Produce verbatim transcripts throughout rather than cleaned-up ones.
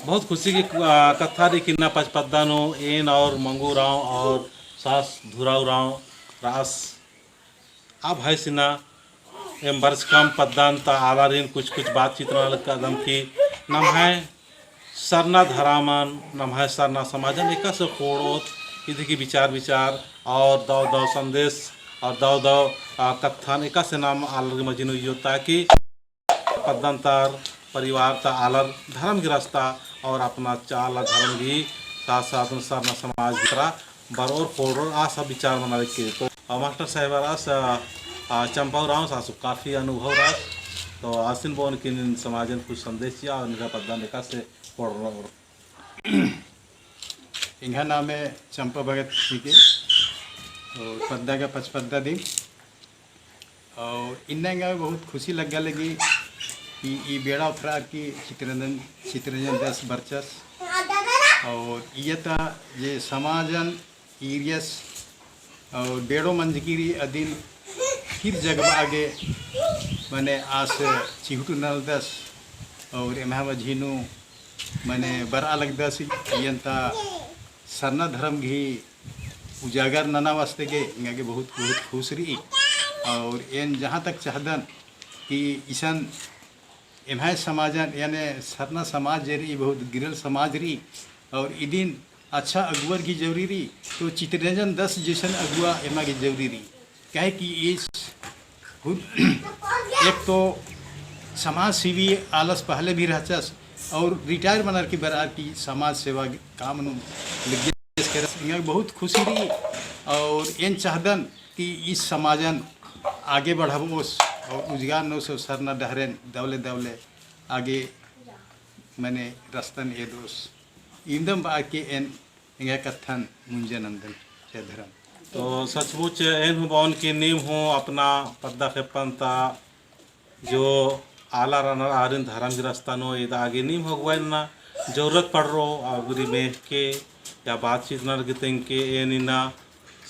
बहुत खुशी की, आ, कत्था रई कि इन्ना पचपद्दा नू एन और मंगू उराँव और सास धुरा उराँव रअस। अब है सिना एम बरचकम पद्दन ता आलारिन कुछ कुछ बातचीत नना लगदम कि नम्है सरना धरमन, नम्है सरना समाजन एकासे ख़ोंड़ोत, इदी की विचार विचार और दव दव संदेश और दव दव, आ, कत्थन एकासे नाम आलर गे मझी नू उइयोत ताकि पद्दन तर परिवार ता आलर धरम गही रस्ता और अपना चाला धरम गही साथ साथ सरना समाज भितरा बरओर ख़ोंड़रओर आस विचार मना लगी। तो, आ, मास्टर साहेब रअस, आ, आ, चंपा उराँवस, आस काफी अनुभव रअस। तो आसिन बओन कि नीन समाजन कुछ संदेश चिआ और निंग्है पद्दन एकासे ख़ोंड़रओर। एंग्है नामे चंपा भगत हिके। और पद्दा गा पचपद्दा दिम। और इन्ना एंगा बहुत खुशी लग्गा लगी कि ई बेड़ा उतरा की चितरंजन, चितरंजन दस बरचस। और इय्या ता जे समाजन ईरियस और बेड़ो मंजकी रई अदिन फिर जगबआ गे मने आस चिहुट नलदस और एम्है मझी नू मने बरआ लगदस। इय्या ता सरना धरम गही उजागर नना वास्ते गे एंगा गे बहुत, बहुत खुश रई। और एन जहाँ तक चाहदन कि इसन एम्है समाजन, याने सरना समाज जे रई, बहुत गिरल समाज रई, और इदिन अच्छा अगुवर गही जरूरी रई, तो चितरंजन दस जैसन अगुवा एमा गे जरूरी रई। काहे कि इस हु-, एक तो समाज सेवी आलस पहले भी रहचस और retire मनर की बरअर की समाज सेवा काम नू लग्गियस केरस। एंगा बहुत खुशी रई और एन चाहदन कि इस समाजन आगे बढ़ाबओस और उजगार नोस और सरना डहरेन दवले दवले आगे मने रस्तन एदोस। इवंदम बआ के एन एंग्है कत्थन मुंजा नन्दन। जय धरम। तो सचमुच एन हूँ बओन कि नीम हूँ अपना पद्दा खेप्पन ता जो आलर रअनर आरिन धरम गही रस्ता नू एदा गे नीम हूँ अगुवाई नना जरूरत पड़रओ, अगुरी मेख़ के या बातचीत ननर गे तेंगके एन इन्ना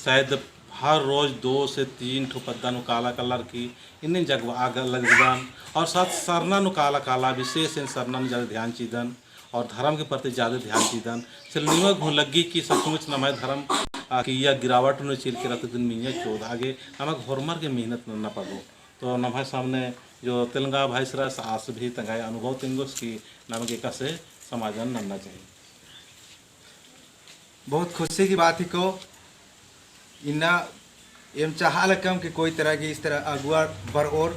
शायद हर रोज दो से तीन ठो पद्दा नू काला कलर की इन्ने जगबआ लगदन। और साथ सरना नू काला काला विशेष एन सरना नू ज्यादा ध्यान चिदन। और धरम के प्रति ज्यादा ध्यान चिदन। से निमा गे हूँ लग्गी कि सचमुच नम्है धरम, आ, कि इय्या गिरावट नू चिल के रअदत दिन मिंजा चोदआ गे नमा गे होरमर गे मेहनत नन्ना पड़ो। तो नम्है सामने जो तेलंगा भाई सरा आस भी तंग्है अनुभव तेंगोस कि नमा गे एकासे समाजन नन्ना चाहिए। बहुत खुशी की बात हिको। इन्ना एम चाहा लक्कम कि कोई तरह की इस तरह अगुवा बरओर,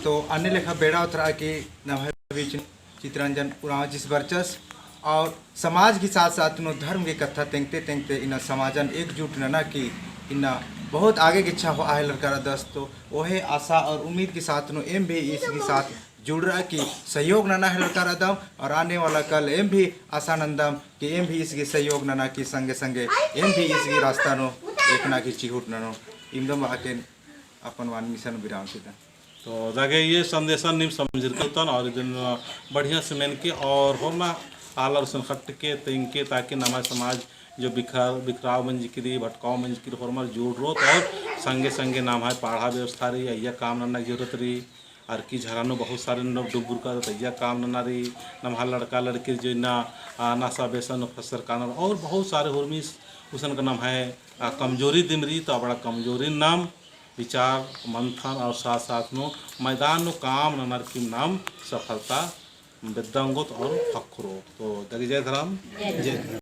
तो अन्ने लेखा बेड़ा उतरा कि नम्है बीच चितरंजन उराँव चिस बरचस और समाज की साथ साथ नू धर्म की कत्था तेंगते तेंगते इन्ना समाजन एकजुट नना की इन्ना बहुत आगे की इच्छा होआ हेलरकर रअदस। तो ओहे आशा और उम्मीद की साथ नू एम भी इसकी साथ जुड़रआ की सहयोग नना हेलरकर रअदम और आने वाला कल एम भी आशा नन्दम कि एम भी इसकी सहयोग नना की संगे संगे एम भी इसकी रास्ता नू एकना की चिहुट ननो। इवंदम बआ के अपन वान मिशन विराम चिदन। तो जागे ये संदेशन नीम समझरकन और इदिन बढ़िया से मेनके और होरमा आलर सन खट्टके तेंगके ताकि नम्है समाज जो बिखर, बिखराव मंजकी रई, भटकाव मंजकी रई, होरमर जुड़रओत और संगे संगे नम्है पड़हा व्यवस्था रई, अइय्या काम नन्ना की जरूरत रई। अरखी झरा नू बहुत सारे नू डुबुरकादत, अइय्या काम नन्ना रई। नम्है लड़का लड़की जो इन्ना, आ, नशा बेसन नू फसरकानर और बहुत सारे हुरमिस उसन का नम्है, आ, कमजोरी दिम रई, तो अबड़ा कमजोरी नाम विचार मंथन और साथ साथ नू मैदान नू काम ननर की नाम सफलता बेद्दा ओंगोत और ख़क्खरओत। तो दगे जय धरम। जय धरम।